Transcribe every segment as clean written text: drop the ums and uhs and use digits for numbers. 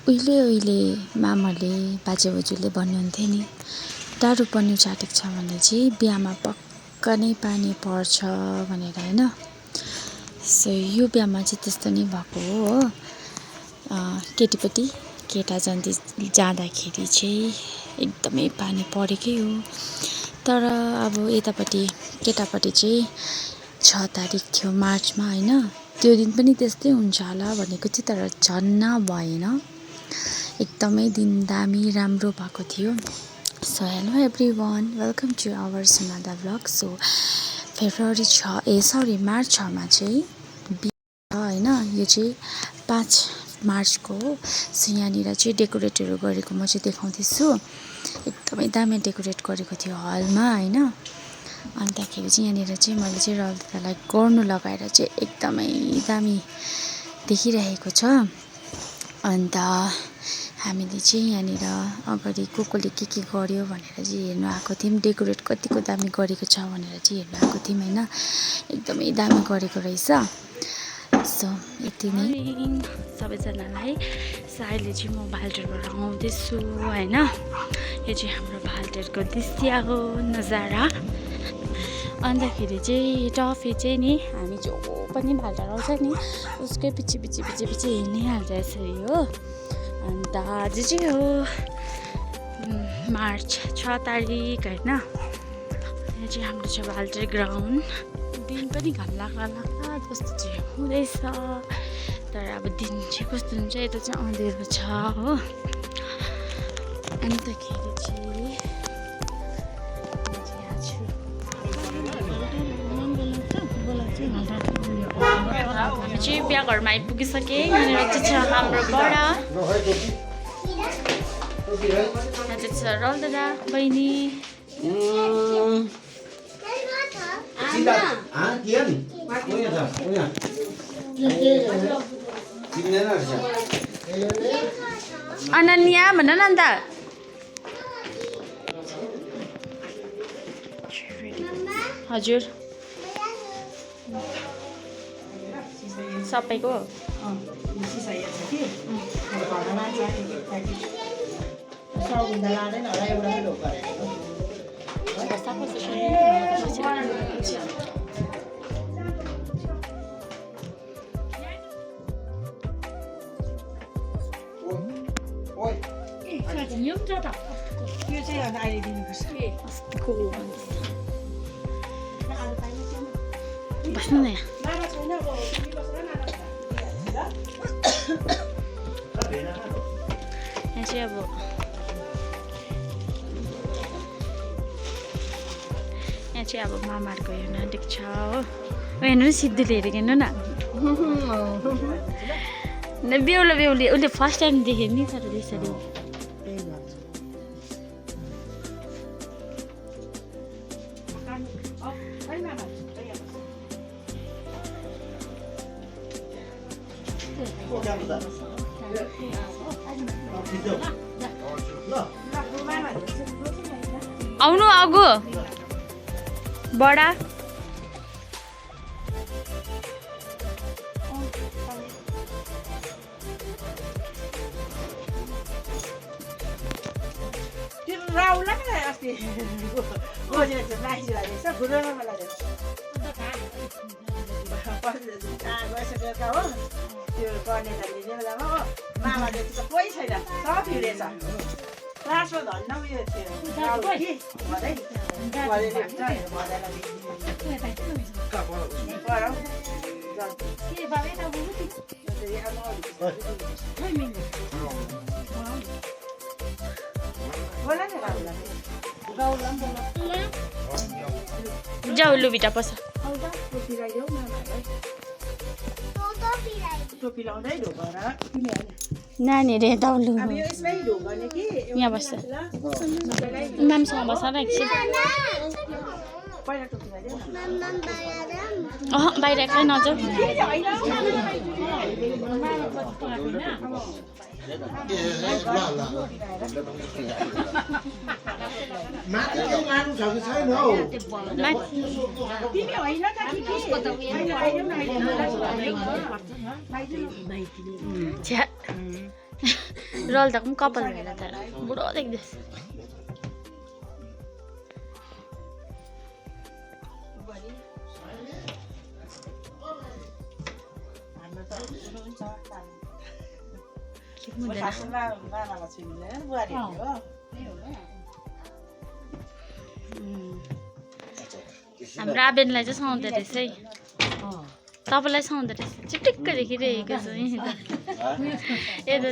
उहिले मामाले बाजेबोजूले भन्नुहुन्थ्यो नि टाढो पन्यु चाटेको छ भने चाहिँ बिहामा पक्का नै पानी पर्छ भनेर हैन। सो यो बिहामा चाहिँ त्यस्तो नै भएको हो। केटीपट्टि केटा जाँदाखेरि चाहिँ एकदमै पानी परेकै हो। तर अब यतापट्टि केटापट्टि चाहिँ 6 तारिक थियो मार्चमा हैन। त्यो दिन पनि त्यस्तै हुन्छ होला भनेको थियो तर झन्न भएन। एकदमै दिन दामी राम्रो भएको थियो। So hello everyone, welcome to our Sunada vlog. So March 6 मा चाहिँ हैन, यो चाहिँ 5 मार्चको हो। सो यहाँनिर चाहिँ डेकोरेटहरू गरेको म चाहिँ देखाउँदैछु। एकदमै दामी डेकोरेट गरेको थियो हलमा हैन। अन्तखेरि चाहिँ यहाँनिर चाहिँ मैले चाहिँ रलदालाई गर्नु लगाएर चाहिँ एकदमै दामी देखिरहेको छ। अन्त हामीले चाहिँ यहाँनिर अगाडि कोले के गर्यो भनेर चाहिँ हेर्नु आएको थियौँ। डेकोरेट कतिको दामी गरेको छ भनेर चाहिँ हेर्नु आएको थियौँ हैन। एकदमै दामी गरेको रहेछ। सो यति नै सबैजनालाई। अहिले चाहिँ म भाल्टेरबाट आउँदैछु हैन। यो चाहिँ हाम्रो भाल्टेरको दृश्य हो, नजारा। अन्तखेरि चाहिँ टफी चाहिँ नि हामी जो पनि भाल्टेर आउँछ नि उसकै पछि हिँड्नै हाल्छ यसरी हो। अन्त आज चाहिँ हो मार्च 6 तारिक हैन। यहाँ चाहिँ हाम्रो छ भाल्टेर ग्राउन्ड। दिन पनि घाम लाग्ला जस्तो चाहिँ हुँदैछ। तर अब दिन चाहिँ कस्तो हुन्छ, यता चाहिँ अँध्यारो छ हो। अन्तखेरि चाहिँ हामी चाहिँ बिहा घरमा आइपुगिसकेँ। यहाँनिर चाहिँ छ हाम्रो बडा, यहाँ चाहिँ छ रल दादा, बहिनी, अनन्या भन न अन्त। हजुर सबैको यो चाहिँ अहिले दिनुपर्छ। बस्नु न यहाँ चाहिँ अब मामाहरूको हेर्नु आँटेको छ हो। हेर्नु सिद्धुले हेरेको हेर्नु न बेहुली उसले फर्स्ट टाइम देखेँ नि तर त्यसरी। आउनु आगो बडा। मामाले त कोही छैन, सब हिँडेछ। क्लासमा धन्न उयो थियो जाऊ लु बिटा पस। टोपी लाउँदै ढोकर नानीहरू यता लु यसमै ढोकने कि यहाँ बस्छ। मामसँग बस्छ न एकछिन। पहिला टोपी लगाइदेऊ न। बाहिर एक्लै नजाऊ। रल्दाको पनि कपाल भएर त बुढो देख्दैछ हाम्रो आबेनलाई चाहिँ सुहाउँदो रहेछ है तपाईँलाई सुहाउँदो रहेछ चिटिक्क देखिरहेको छु यता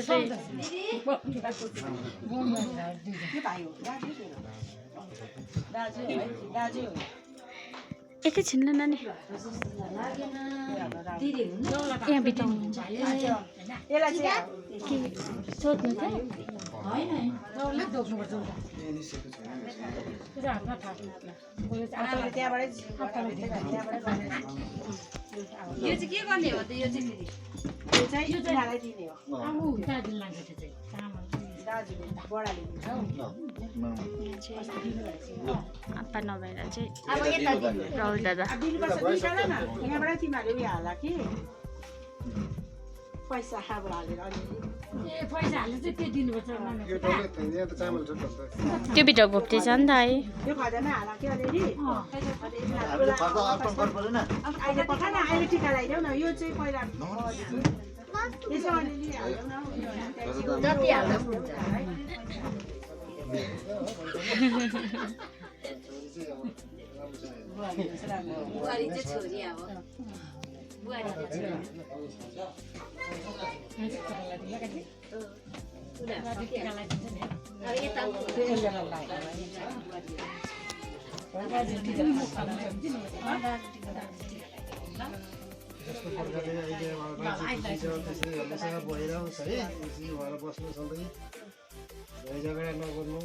चाहिँ एकैछिन ल नानी यहाँ बिताउनुहुन्छ सोध्नु यो चाहिँ के गर्ने हो त यो चाहिँ आप्पा नभएर चाहिँ राहुल दादा पैसा हालेर त्यो भित्र घोप्टेछ नि त है यो खजाना हाला के अलिअलि अहिले पकाएन अहिले टिका लगाइदेऊ न यो चाहिँ पहिला यसो अलिअलि हाल्देऊ न जति हाल्दा पनि हुन्छ बुहारी चाहिँ छोरी अब बुहारी चाहिँ जस्तो प्रकारले अहिले हमेसा भइरहोस् है खुसी भएर बस्नु सधैँ झगडा नगर्नु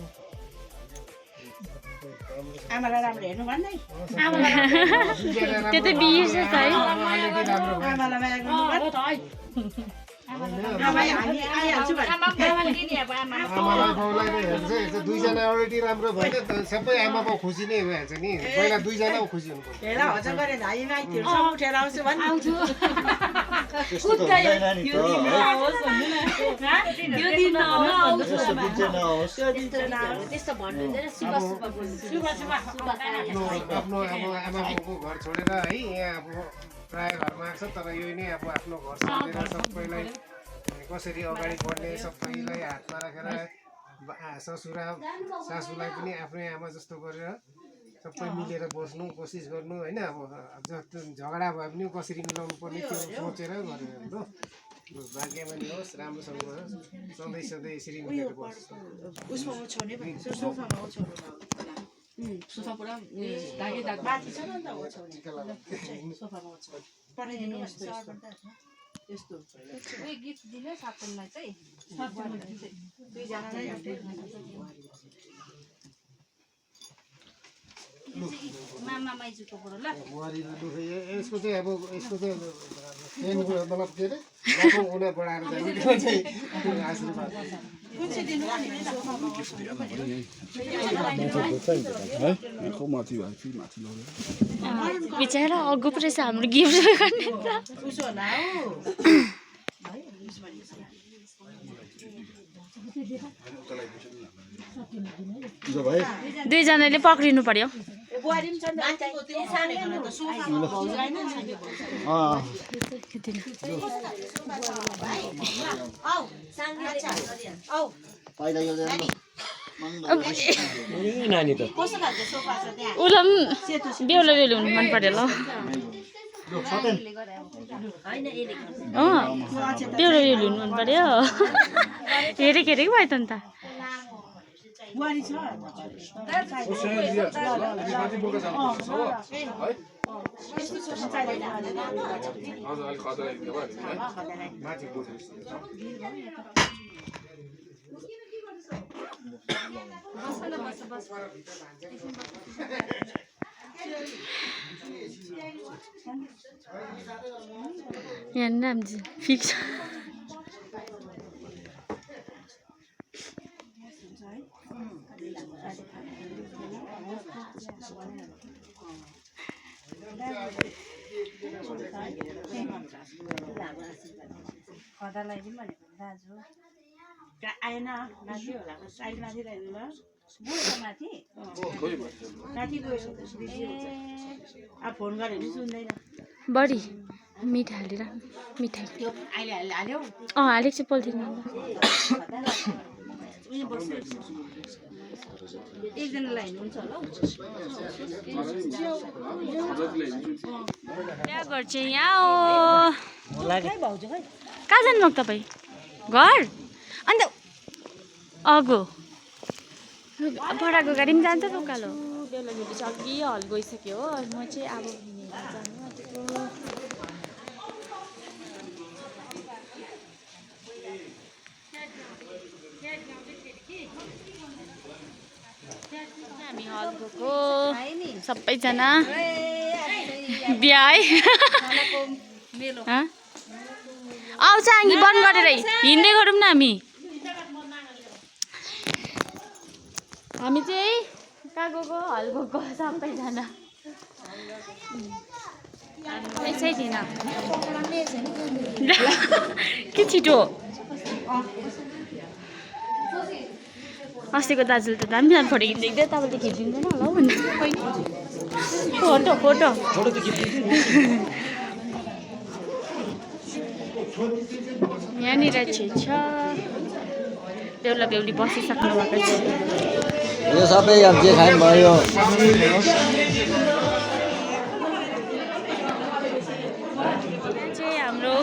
आमालाई राम्रो हेर्नु भन्दै त्यो त बिर्छ है आमालाई माया गर्नु आमा हामी आइहाल्छु आमालाई बाउलाई नै हेर्छ दुईजना अलरेडी राम्रो भयो सबै आमा बाउ खुसी नै भइहाल्छ नि पहिला दुईजना खुसी हुनु पर्छ हेला हजर गरे धाई माइतीहरू सब उठेर आउँछु भन्नु त्यस्तो भन्नु हुँदैन शुभ आफ्नो अब आमा बाउको घर छोडेर है यहाँ अब प्राय घरमा आएको छ तर यो नै अब आफ्नो घर सम्झेर सबैलाई कसरी अगाडि बढ्ने सबैलाई हातमा राखेर ससुरा सासूलाई पनि आफ्नै आमा जस्तो गरेर सबै मिलेर बस्नु कोसिस गर्नु होइन अब जस्तो झगडा भए पनि कसरी मिलाउनु पर्ने त्यो सोचेर गरेर हो भाग्यमानी होस् राम्रोसँग होस् सधैँ सधैँ यसरी मिलेर बस्छ उसमा छोड्ने सोफामा छोड्नु सोफा पुरा दागे दाग माथि छ नि त सोफामा पठाइदिनु यस्तो उयो गिफ्ट दिनु सातजनालाई चाहिँ दुईजनालाई मामा माइजूकोबाट ल बुहारीले दुःख यसको चाहिँ अब यसको चाहिँ मतलब के अरे उनीहरू बढाएर जाने चाहिँ आशीर्वाद बिचरा अग्गो पो रहेछ हाम्रो गिफ्ट गर्ने त उसो होला हौ दुईजनाले पक्रिनु पर्यो बुहारी पनि छ नि उसलाई पनि बेहुला बेहुली हुनु मन पर्यो ल बेहुला बेहुली हुनु मन पर्यो हेरेको हेरेको भयो त अन्त बुहारी छ यहाँ नाम फिक्स खदालाई पनि भनेको दाजु आएन माथि होला साइड माथि रहेन ल माथि माथि गयो बिजी हुन्छ अब फोन गरे पनि सुन्दैन बढी मिठाई हालेर मिठाई त्यो अहिले हाल्यो हालेको छु पोलिथिनमा उयो बस्छ एकजनालाई हिँड्नुहुन्छ होला क्या घर चाहिँ यहाँ हो कहाँ जानुभएको तपाईँ घर अन्त अगो बडाको गाडी पनि जान्छ त उकालो बेला भेटी चाहिँ अघि हल गइसक्यो हो म चाहिँ अब हिँडेर जानु आँटेको हामी हल गएको सबैजना बिहा है आउँछ हामी बन्द गरेर हिँड्दै गरौँ न हामी चाहिँ कहाँ गएको हल गएको सबैजना पैसै थिएन के छिटो अस्तिको दाजुले त दामी दामी फोटो खिचिदिँदै तपाईँले खिचिदिँदैन होला हौ भन्नु फोटो फोटो यहाँनिर चाहिँ छ बेहुला बेहुली बसिसक्नु भएको छ यो सबै अब जे खाए भयो चाहिँ हाम्रो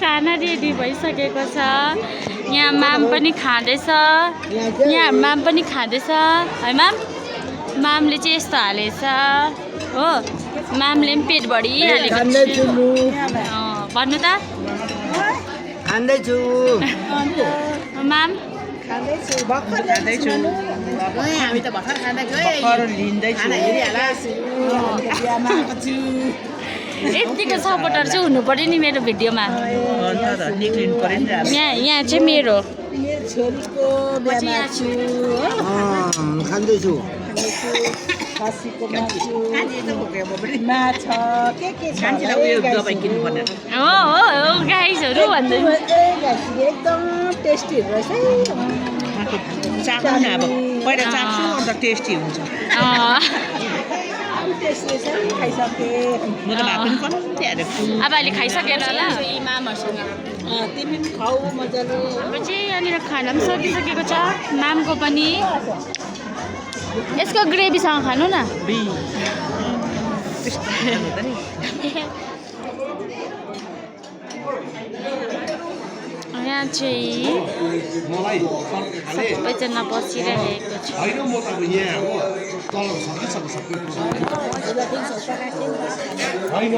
खाना रेडी भइसकेको छ यहाँ माम पनि खाँदैछ यहाँ माम पनि खाँदैछ है मामले चाहिँ यस्तो हालेछ हो मामले पनि पेट भरिहालेको भन्नु त खाँदैछु माम हामी त भर्खर खाँदा यतिको सपोर्टर चाहिँ हुनु पर्यो नि मेरो भिडियोमा यहाँ चाहिँ मेरो खाँदैछु हो गाइसहरू भन्दै एकदम टेस्टी रहेछ चाख्नु अब पहिला चाख्छु अन्त टेस्टी हुन्छ म त भात पनि कम्ती हालेको अब अहिले खाइसकेर होला मामहरूसँग तिमी पनि खाऊ मजाले हाम्रो चाहिँ यहाँनिर खाना पनि सकिसकेको छ मामको पनि यसको ग्रेभीसँग खानु न यहाँ चाहिँ सबैजना बसिरहेको छ होइन